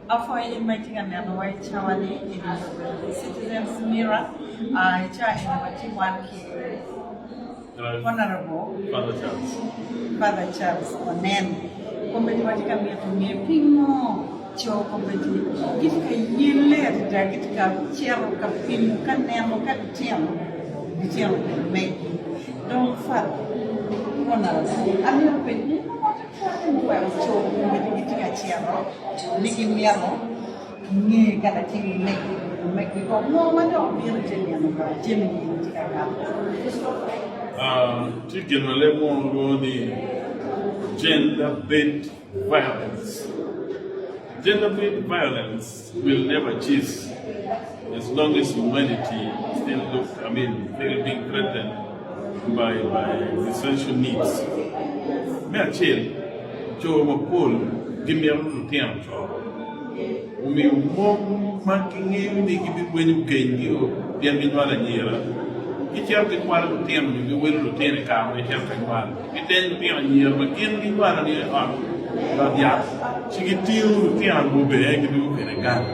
Apwoyo in ma itye ka nenowa i cawa-ni i Citizens Mirror. I cawa eni watye wan ki Honourable Father Charles Onen. Kombeddi watye ka mito ngeyo pingo co kombeddi gitye ka yelle adada, gitye ka cito ka pimo ka neno ka litino litino obedo megi. Dong Father Honourable amito penyo ni ngo tutwalle muweko co kombeddi gitye ka cito ni gimito nge ka latin megi obedo megi kong ngo ma dok bino ite nino pa jami ni tye ka kato. Tye gin ma leb munu lwongo ni gender based violence. Gender based violence will never cease as long as humanity still look, I mean, still being threatened by, by essential needs. Me acel, co mapol gimito lutino co. Omiyo mon ma gingeyo ni gibirwenyo kenygi pien ginywalo anyira, gicito gikwalo lutino nyo giwilo lutino i kare ma gicito ka nywal. Gitenyo lutino anyira ma gin ginywalo-ni i ot ot yat, ci gitingo lutino awobe aye gidwogo kwede gang.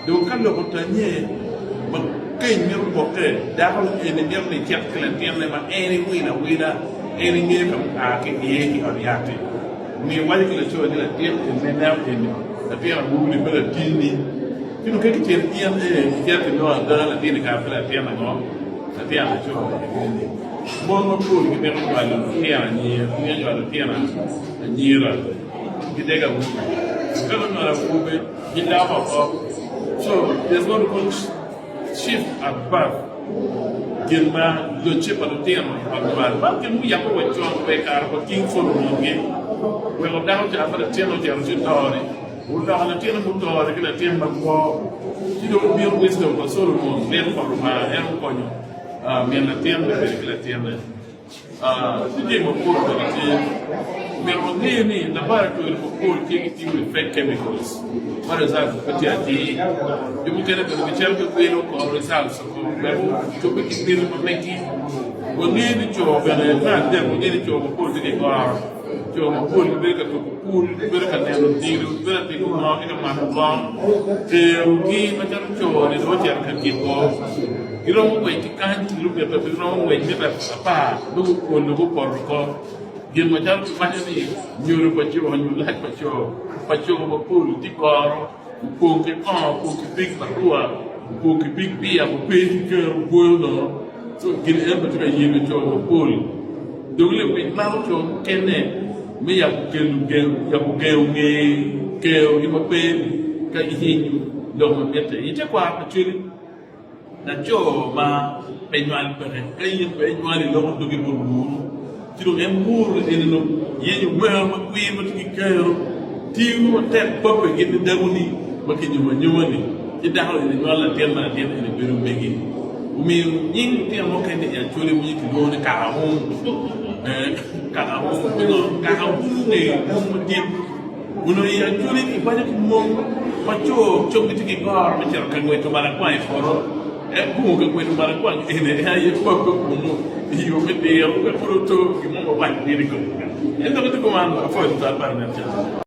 Dong ka lok otanye ma keny mito gwokke, dako eni mito ni ecit ki latinne ma en ewilo awila, en engeyo ka mua ki iye ki ot yat-ti. Omiyo iwaco ki laco ni, 'Latin eni ma ineno eni, latin awobi-ni pe latinni. Ci dong ka kicito in ee, kicito kinongo ada latin-ni kara pe latin ango? Latin laco eni. Mon mapol gimito nywalo lutino anyira, gimito nywalo lutino anyira gidego awobe. Ka gunywalo awobe, giloko oko. So there's what we call shift at birth, gin ma locce pa lutino i ot nywal. Man gin muyabbe wa con wa i kare pa King Solomon-gi, weko dako ca ma latinne ocito ci oto-ni, oloko latinne muto-ni ki latin makwo. Ci dong obino wisdom pa Solomon, ryeko pa Lubanga, en okonyo min latin me bedo ki latinne. Tye jami mapol bene tye. Myero wange ni laboratory mapol tye gitiyo ki fake chemicals ma results pe tye atir. Jo mukene bene gicito ki wilo kono results wek ocobbe ki miti ma megi. Wange ni co bene me adek wange ni co mapol tye ki goro. Co mapol gibedo ka tuko pul, gibedo ka neno odilo, gibedo ka timo ngo ki ka mato kongo. Kerogi macalo co-ni dong ocito ka giko. Giromo ngwec ki kany kilomita, giromo ngwec mita apar nongo guol gupoto oko. Gin macalo kiwaco ni nyodo pa co nyo lac pa co pa co mapol tye goro, opong ki kongo, opong ki pig marua, opong ki pig biya, ope ki kero bwoyo nono. So gin eno ma tye ka yelo co mapol. Dong lewic mako co mukene me yabo kelo yabo gengo nge kerogi ma pe-ni ka giyenyo lok ma mitte. I tekwaro pa cwiny. Laco ma pe nywal peke, ka in pe inywal iloko dogi bot wuru, ci dong en wuru eni dong yenyo wer makwir ma tye ki kero, tiyo matek pape gin ni dakoni ma kinyomo anyoma-ni, ci dako eni nywalo latin ma latin eni bedo megi. Omiyo nying lutino mukene i Acholi winyo kilwongo ni Kakaung, ee, Kakaung, pingo Kakaung nge wung madit? Onongo i Acholi kikwanyo ki mon ma co coggi tye ki goro me cito ka ngweco malakwang i poto. En gungo ka ngweco malakwang eni en aye pape kunnu i yo me diro wek pud oto gin mo marac bino i kome. En dok tye kuman, apwoyo tutwal paro me acel.